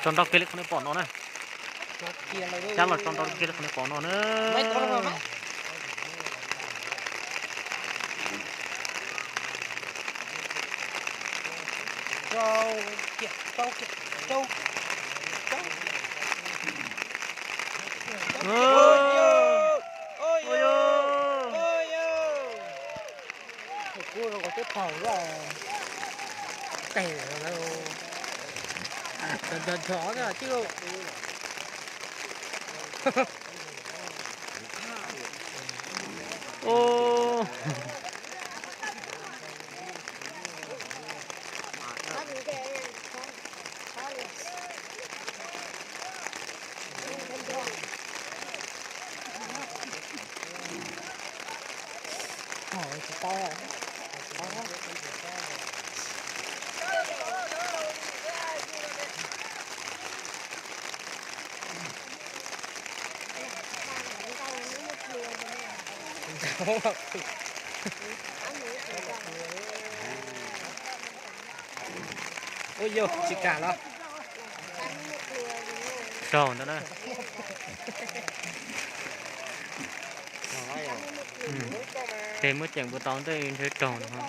Tso nrau kiag li qhov nej pom no na. Cab los tso nrau kiag li qhov nej pom no na. Tes nrov nrov tij. Ua yog tsis kam los. Saum ntawd na. Ces muab ceem puas tau ntej ntshe raug no.